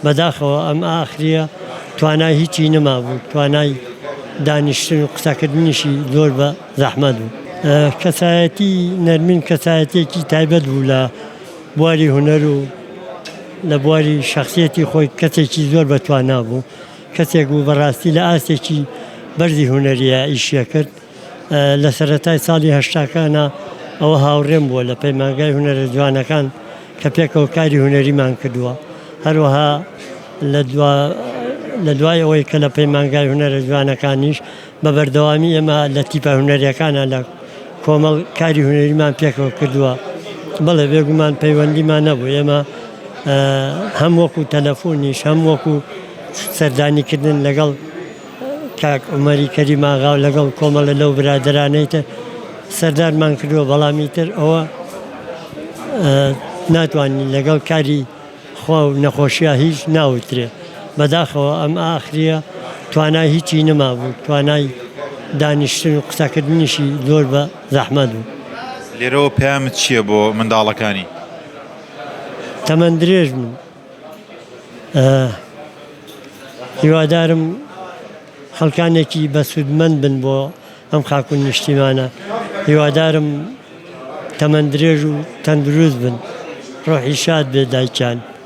بەداخەوە ئەم ئاخریە توانای هیچی نەمابوو، توانای دانیشتن و قسەکردنیشی زۆر بە زەحمەت بوو. کەسایەتی نەرمین کەسایەتیەکی تایبەت بوو لە بواری هونەر و لە بواری شەخسیەتی خۆی کەسێکی زۆر بە توانا بوو، کەسێک بوو بەڕاستی لە ئاستێکی بەرزی هونەریە ئیشیە کرد. لە سەرەتای ساڵی هەشتاکانا ئەوە هاوڕێم بووە لە پەیمانگای هونەرە جوانەکان کە پێکەوە کاری هونەریمان کردووە هەروەها لە دوای ئەوەی کە لە پەیمانگای هونەرە جوانەکانیش بە بەردەوامی ئێمە لە تیپە هونەریەکانە لە کۆمەڵ کاری هونەریمان پێکەوە کردووە بەڵێ بێگومان پەیوەندیمان نەبوو ئێمە هەم وەکو تەلەفۆنیش هەم وەکو سەردانیکردن لەگەڵ کاک عومەری کەریم ئاغا و لەگەڵ کۆمەڵە لەو برادەرانەی تر سەردانمان کردووە بەڵام ئیتر ئەوە ناتوانین لەگەڵ کاری خوا و نەخۆشیە هیچ ناوترێ بەداخەوە ئەم ئاخریە توانای هیچی نەمابوو توانای دانیشتن و قسەکردنیشی زۆر بە زەحمەت بوو. لێرەوە پەیامت چییە بۆ منداڵەکانی؟ تەمەن درێژ بن. هیوادارم خەڵکانێکی بەسوودمەند بن بۆ ئەم خاک و نیشتیمانە هیوادارم تەمەن درێژ و تەندروست بن ڕۆحی شاد بێت دایکیان.